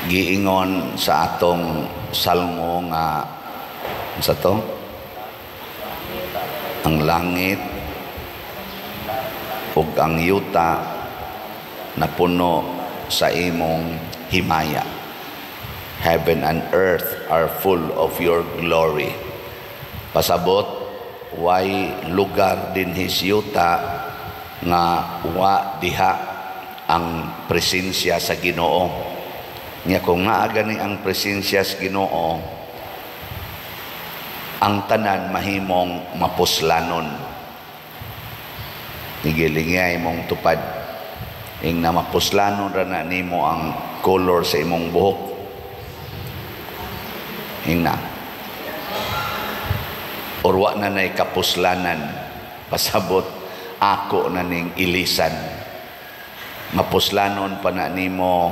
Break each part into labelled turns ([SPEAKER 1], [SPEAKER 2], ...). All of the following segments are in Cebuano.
[SPEAKER 1] Giingon sa atong salmo nga sa to, ang langit ug ang yuta napuno sa imong himaya. Heaven and earth are full of your glory. Pasabot, way lugar dinhi sa yuta nga wa diha ang presensya sa Ginoo. Nya kung naa gani ang presensya sa Ginoo, ang tanan mahimong mapuslanon. Nigilingya imong tupad. Ing na mapuslanon ra na nimo ang color sa imong buhok. Ing na. Or wa na nay kapuslanan. Pasabot, ako na ning ilisan. Mapuslanon pa na nimo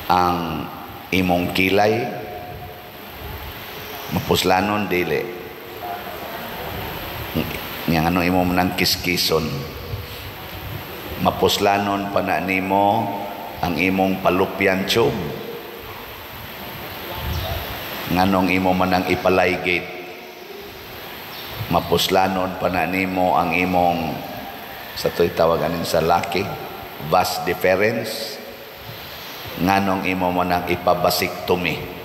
[SPEAKER 1] ang imong kilay. Mapuslanon, dili? Yang ano imo nang kiskison. Mapuslanon pa na nimo ang imong fallopian tube. Nganong imo man ang ipa-ligate? Mapuslanon pa na nimo ang imong, sa to'y tawag anin sa laki, vas deferens. Nganong imo man ang ipa-vasectomy?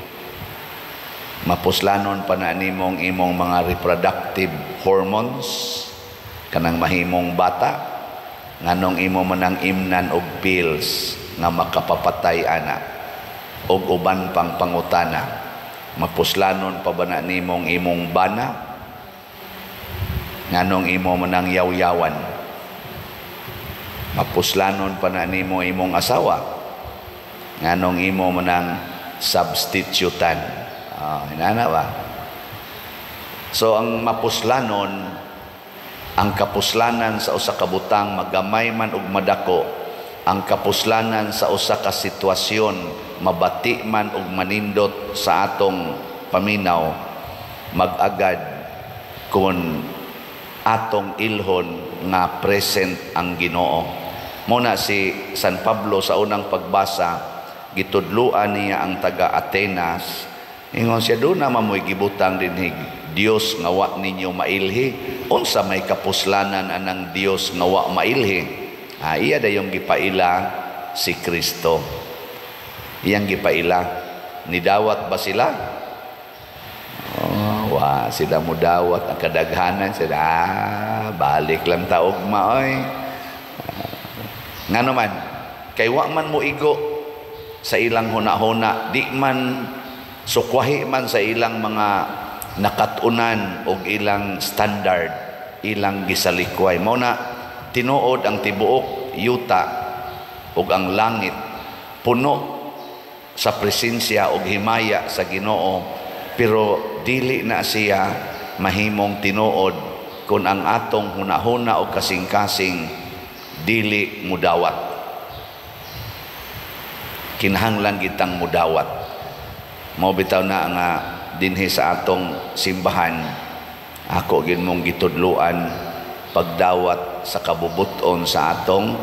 [SPEAKER 1] Mapuslanon pa na nimo ang imong mga reproductive hormones, kanang mahimong bata. Nganong imo man ang imnan og pills nga makapapatay ana og uban pang pangutana? Mapuslanon pa ba na nimong imong bana? Nganong imo man ang yaw-yawan? Mapuslanon pa na nimo imong asawa? Nganong imo man ang substitutan? Ah, inana ba? So ang mapuslanon, ang kapuslanan sa usa ka butang, magamay man ug madako, ang kapuslanan sa usa ka sitwasyon, mabati man ug manindot sa atong paminaw, mag-agad kung atong ilhon nga present ang Ginoo. Muna si San Pablo sa unang pagbasa, gitudluan niya ang taga Atenas. Ingon siya, "Duna man mo'y gibutang dinhi Dios nga wa ninyo mailhi. Unsa may kapuslanan anang Dios nga wa mailhi?" Ah, iya dayong gipaila si Kristo. Iyang gipaila. Nidawat ba sila? Oh, wa sila mudawat. Ang kadaghanan sila, "Ah, balik lang ta ugma oy." Ah, ngano man? Kay wa man mo igo sa ilang huna-huna, di man sukwahi man sa ilang mga nakatunan og ilang standard, ilang gisalikway. Mao na tinuod ang tibuok yuta ug ang langit puno sa presensya og himaya sa Ginoo, pero dili na siya mahimong tinuod kung ang atong hunahuna o kasing-kasing dili mudawat. Kinahanglan kitang mudawat. Mao bitaw na nga dinhi sa atong simbahan, ako gin mong gitudluan pagdawat sa kabubuton sa atong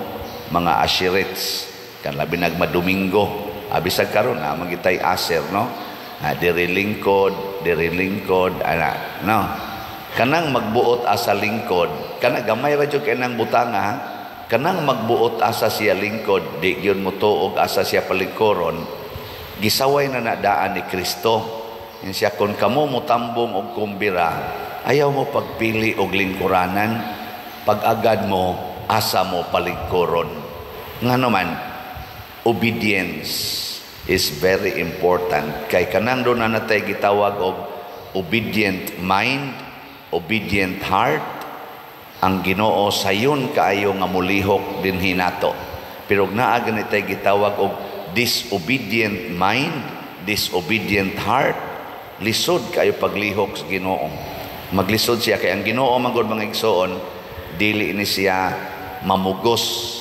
[SPEAKER 1] mga usherettes kan labi nagmadomingo. Abisag karon na magitay usher, no? Ah, diri lingkod ana, no? Kanang magbuot asa lingkod, kana gamay ra jud kay nang butanga, ha? Kanang magbuot asa siya lingkod, di gyud mo tuog asa siya palingkoron, gisaway na nadaan ni Kristo. Yan siya, "Kung kamo mutambong og kumbira, ayaw mo pagpili og lingkuranan, pag-agad mo, asa mo palingkuron." Nga naman, obedience is very important. Kay kanang duna na natay gitawag og obedient mind, obedient heart, ang Ginoo sayon kaayo nga mulihok dinhi nato. Pero naa ganitay gitawag og disobedient mind, disobedient heart, lisod kayo paglihok sa Ginoo. Maglisod siya kay ang Ginoo man gud, mga igsoon, dili ni siya mamugos.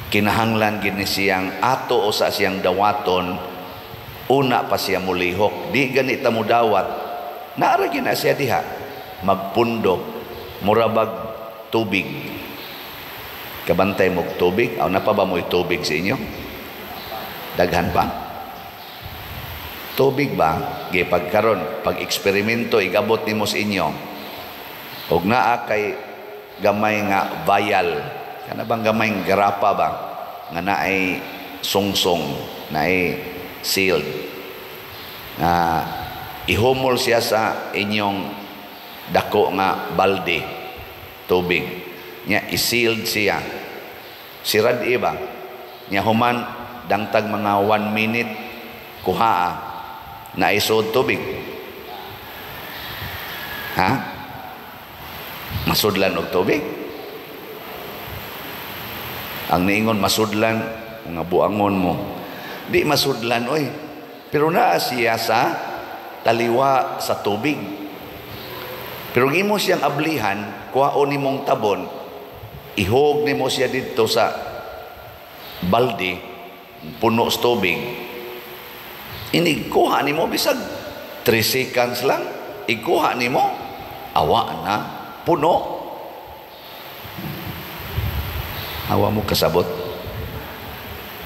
[SPEAKER 1] Kinahanglan gid ni siyang ato o sa siyang dawaton, una pa siya mulihok. Di gani ta mudawat, naara gyud na siya diha magpundo, murabag tubig. Kabantay mo tubig? Aw, napa ba mo'y tubig sa inyo? Daghan pa. Tubig ba? Gipagkaron, pag eksperimento igabot nimo sa inyo. Og naa kay gamay nga vial, kana bang gamay garapa ba nga naay sungsong, naay sealed. Nga ihumol siya sa inyong dako nga balde tubig. Nya i-sealed siya. Sirad iba. Nya human dangtag mga 1 minute kuhaa na isod tubig. Ha? Masudlan og tubig? Ang niingon masudlan, mga buangon mo. Di masudlan oy. Pero naa siya sa taliwa sa tubig. Pero imo siyang ablihan, kuhaon nimong tabon, ihog nimo siya didto sa balde, puno sa tubig. Inig kuha nimo bisag 3 seconds lang, ikuha nimo, awa na, puno. Awa mo kasabot.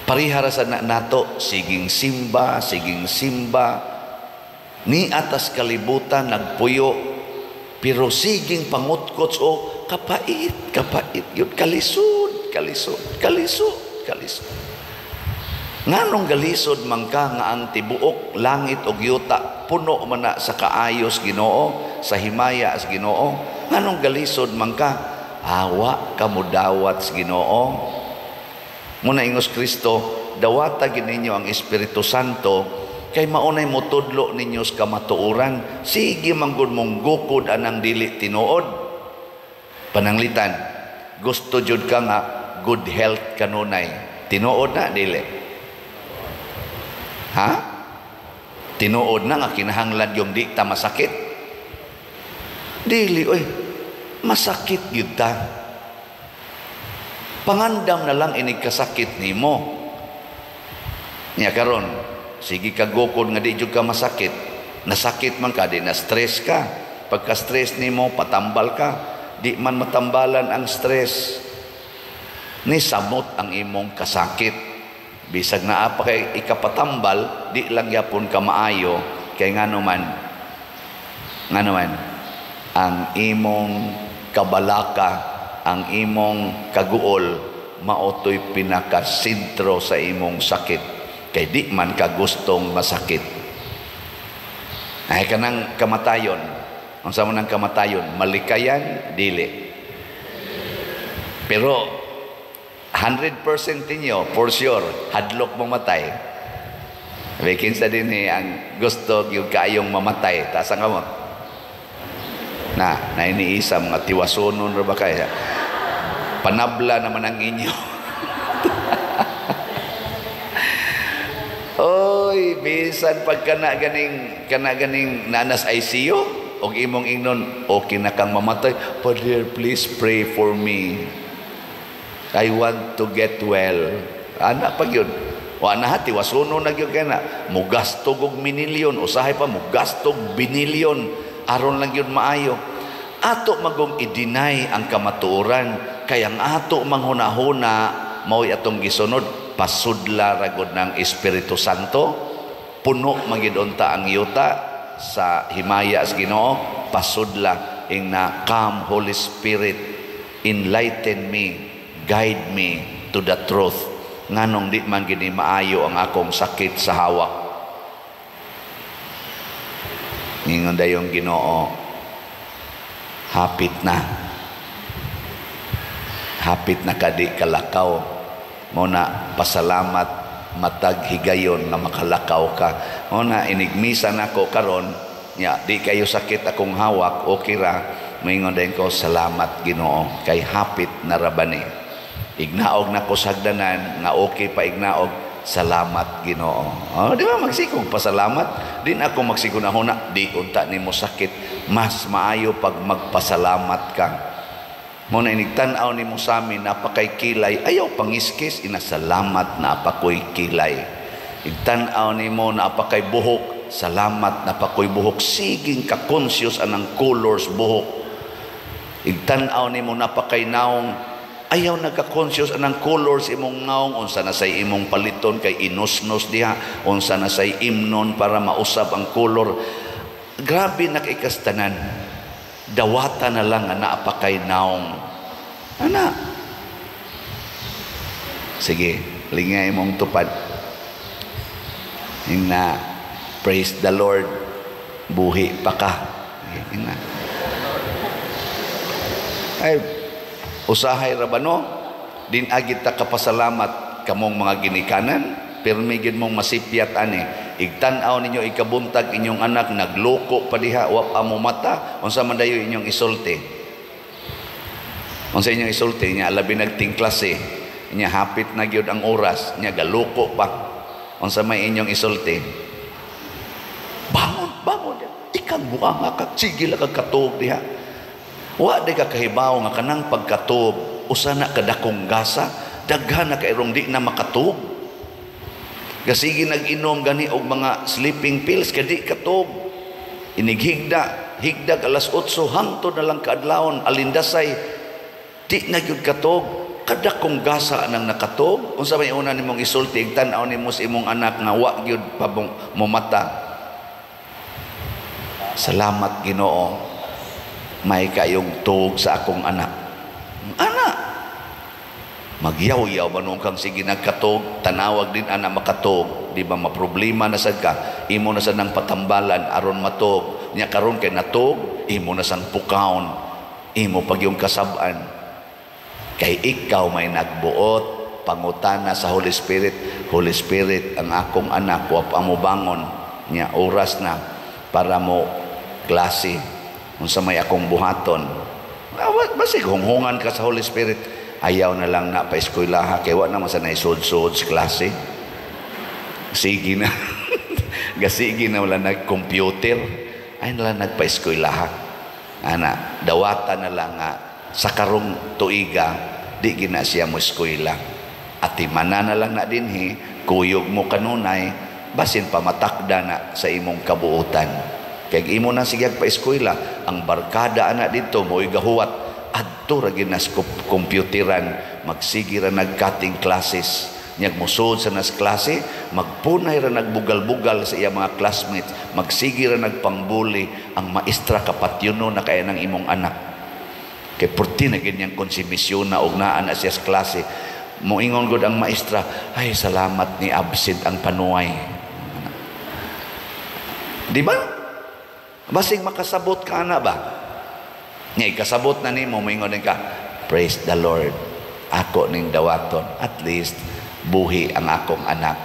[SPEAKER 1] Parihara sa nato, siging simba, siging simba, ni atas kalibutan nagpuyo, pero siging pangutkots o kapait, kapait, yun, kalisod, kalisod, kalisod, kalisod. Nganong galisod man ka nga ang tibuok langit og yuta puno man na sa kaayos Ginoo, sa himaya sa Ginoo? Nganong galisod man ka? Awa ka modawat sa Ginoo. Muna ingos Kristo, dawata gid ninyo ang Espiritu Santo kay maunay motudlo ninyo sa kamatuoran. Sige man gud mong gukod anang dili tinuod. Pananglitan, gusto jud ka nga good health kanunay. Tinuod na dili? Ha? Tinuod na nga kinahanglan yung di ta masakit? Dili oy, masakit gyud ta. Pangandam na lang inig kasakit nimo. Nya karon, sige ka gukod nga di jud ka masakit. Nasakit man ka, di na stress ka. Pagka stress nimo, patambal ka. Di man matambalan ang stress. Ni samot ang imong kasakit. Bisag naa pa kay ikapatambal, di lang yapon ka maayo kay ngano man ang imong kabalaka, ang imong kaguol maotoy pinakasentro sa imong sakit kay di man ka gustong masakit. Ay kanang kamatayon, unsa man ang kamatayon, malikayan dili. Pero 100% ninyo, for sure, hadlok mamatay. Kinsa din eh, ang gusto yung kaayong mamatay. Taas ang kamot. Na, nainiisa, mga tiwasonon ra ba kaya? Panabla naman ang inyo. Oy, bisan pag kana ganing nanas ICU, og imong ingnon, okay na kang mamatay. Father, please pray for me. I want to get well. Ana pag yun. Wa na ha, tiwasuno na gyud kay na. Mugastog og minilyon, usahay pa mugastog binilyon aron lang gyud maayo. Ato magong i-deny ang kamatuoran kay ang ato manghunahuna mao'y atong gisunod, pasudla ra gud ng Espiritu Santo. Puno man gyud unta ang yuta sa himaya sa Ginoo, pasudla ing na come Holy Spirit, enlighten me, guide me to the truth. Nganong di man gini maayo ang akong sakit sa hawak. Ningon dayong Ginoo, hapit na. Hapit na kadi kalakaw. Mo na pasalamat matag higayon nga makalakaw ka. Mo na inigmisa nako karon, nya di kayo sakit akong hawak, okay ra. Moingon dayon ko, salamat Ginoo kay hapit na ra bani. Ignaog na ko sagdanan nga okay pa ignaog, salamat Ginoo. Oh, di ba magsikog pasalamat? Di na ako magsikog na huna, di unta nimo sakit, mas maayo pag magpasalamat ka. Mo na inigtan-aw nimo sa amin napakay kilay, ayaw pangiskis, inasalamat na apakoy kilay. Igtan-aw nimo na apakay buhok, salamat na apakoy buhok, siging ka-conscious anang colors buhok. Igtan-aw nimo napakay naong, Ayaw nagka-conscious anang color sa imong naong, unsa na say imong paliton kay inusnos diha, unsa na say imnon para mausab ang color. Grabe na kay kastanan. Dawata na lang nga naa pa kay naong. Ana. Sige, lingay mong tupad. Ina, praise the Lord, buhi pa ka. Ina. Ay, usahay ra ba no? Din agit ta kapasalamat kamong mga ginikanan, pirmi gid mong masipyat ani. Igtan-aw ninyo ikabuntag inyong anak nagloko pa diha, wa pa mo mata, unsa man dayo inyong isulti? Unsa inyong isulti niya labi nagtingklase, niya hapit na gyud ang oras, niya galoko pa. Unsa may inyong isulti? Bangon, bangon. Ikang buanga ka, sige lang kag katuog diha. Wa di ka kahibaw nga kanang pagkatuog usa na kadakong gasa, daghan na kairong di na makatuog. Gasigi nag-inom gani og mga sleeping pills kay di katuog. Inighigda, higdag alas 8 hangtod na lang kaadlawon alindasay di na gyud katuog. Kadakong gasa nang nakatuog. Unsa may una nimong isulti tan-aw nimo sa imong anak nga wa gyud pa momata? Salamat Ginoo, may kayong tuog sa akong anak. Anak, magyaw-yaw ba nung kang sige nagkatuog, tanawag din anak makatuog, di ba maproblema na sad ka, imo na sad nang patambalan aron matuog, nya karon kay natuog, imo na sang pukaon, imo pag yung kasab-an. Kay ikaw may nagbuot, pangutana sa Holy Spirit, Holy Spirit, ang akong anak, wa pa mo bangon, nya oras na para mo klase, unsa may akong buhaton. Basig hunghungan ka sa Holy Spirit, ayaw na lang na pa-eskwelaha, kay wa naman sa naisud-sud sa klase. Sige na. Gasige na wala nag-computer, ay na lang nagpa-eskwelaha. Ana, dawata na lang nga, sa karong tuiga, di gina siya mo eskwela. Atimana na lang na dinhi, kuyog mo kanunay, basin pamatakda na sa imong kabuutan. Kay imo na sige pa-eskwela, ang barkada ana dito mo'y gahuwat, adto ra ginas computeran, magsige ra nag-cutting classes. Nyag mosud sa nas klase, magpunay ra nagbugal-bugal sa iya mga classmates, magsige ra nagpangbuli, ang maestra kapatyuno na kaya ng imong anak. Kay purti na ganyang konsumisyon na og naa na siya sa klase. Moingon gud ang maestra, ay salamat ni absent ang panuay. Di ba? Basig makasabot ka na ba? Nga ikasabot na nimo, moingon din ka, praise the Lord, ako ning dawaton. At least, buhi ang akong anak.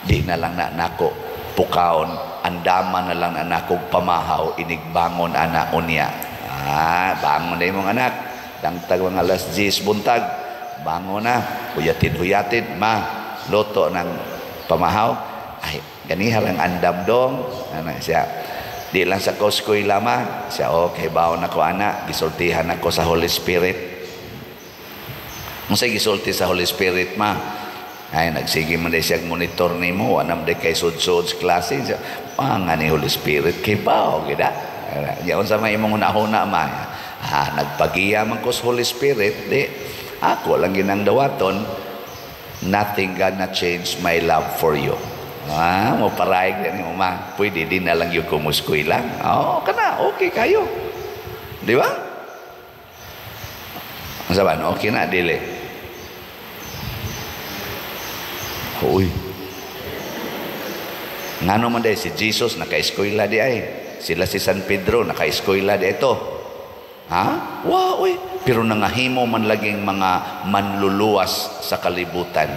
[SPEAKER 1] Di na lang na nako pukaon, andama na lang na nako pamahaw, inigbangon ana unya. Ah, bangon na imong anak. Dangtag mga alas 10 buntag, bangon na, huyatin-huyatin, ma, luto ng pamahaw. Ay, ganiha lang andam dong. Ana siya. Di lang sa Costco lama. Siya, okay, baon ako ana, gisultihan ako sa Holy Spirit. Unsay gisulti sa Holy Spirit, ma? Ay, nagsige man siya monitor nimo, wa nam kay sud-sud sa klase. Siya, nga ni Holy Spirit, kay bao, gida. Ya, unsa may imong hunahuna, ma? Ah, nagpagiya man ko sa Holy Spirit, di, ako lang ginang dawaton, nothing gonna change my love for you. Ah, mo paraig na nimo, ma. Pwede din na lang yung kumuskwela. Oh, kana, okay kayo. Di ba? Ang saban, okay na, dili. Uy. Ngano man day si Jesus naka-eskwela di ay. Sila si San Pedro naka-eskwela di ito. Ha? Wow, uy. Pero nangahimo man laging mga manluluwas sa kalibutan.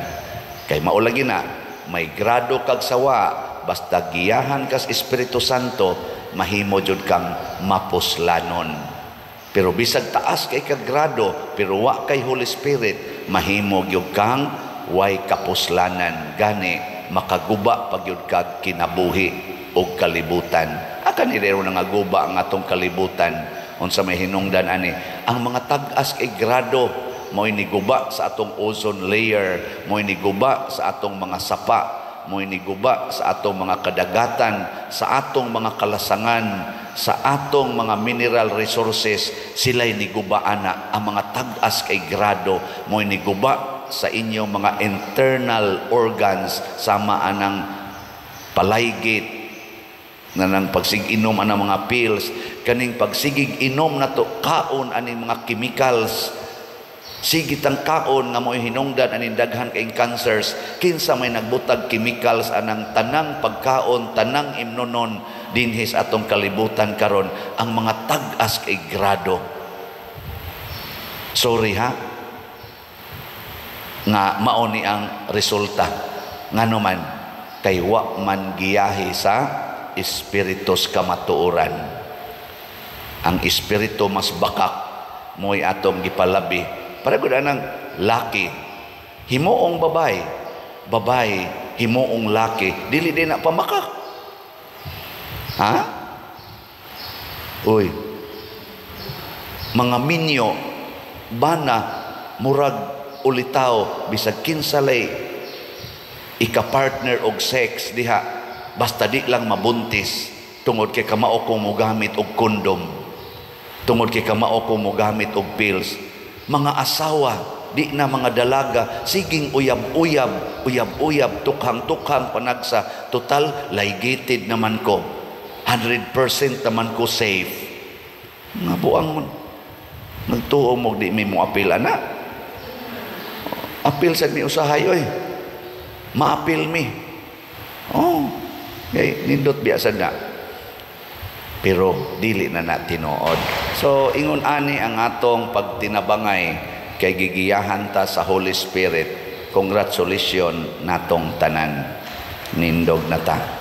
[SPEAKER 1] Kay maulagi na, may grado kag sawa, basta giyahan kas Espiritu Santo, mahimo jud kang mapuslanon. Pero bisag taas kay kag grado, pero wa kay Holy Spirit, mahimo gyud kang way kapuslanan. Gani makaguba pag gyud kag kinabuhi og kalibutan. Akan ni dero nangaguba ang atong kalibutan. Unsa may hinungdan ani ang mga tag-as kay grado mo'y niguba sa atong ozone layer, mo'y niguba sa atong mga sapa, mo'y niguba sa atong mga kadagatan, sa atong mga kalasangan, sa atong mga mineral resources, sila'y niguba ana. Ang mga tag-as kay grado mo'y niguba sa inyong mga internal organs, sama anang palaygit na nang pagsigig-inom anang mga pills, kaning pagsigig inom nato, kaon aning mga chemicals, sige tang kaon nga mo'y hinungdan aning daghan kay cancers. Kinsa may nagbutag chemicals anang tanang pagkaon, tanang imnonon dinhi sa atong kalibutan karon? Ang mga tag-as kay grado. Sorry ha, nga mao ni ang resulta. Ngano man? Kay wa man giyahe sa espiritu sa kamatuoran. Ang espiritu mas bakak mo'y atong gipalabi. Para gud anang laki himuong babay, babay himuong laki, dili din na pamakak ha. Uy, mga minyo bana, murag ulitaw, bisag kinsalay ika-partner og sex diha, basta di lang mabuntis, tungod kay kamao kong mogamit og kondom, tungod kay kamao kong mogamit og pills. Mga asawa di na, mga dalaga, siging uyab-uyab, uyab-uyab, tukhang-tukhang panagsa, total ligated naman ko, 100% naman ko safe. Nga buang mo, nagtuo mo di mi mo apil ana. Apil sad mi usahay oy, maapil mi. Oh, kay nindot biya sad na, pero dili na na tinuod. So ingon ani ang atong pagtinabangay kay gigiyahan ta sa Holy Spirit. Congratulations natong tanan, nindog na ta.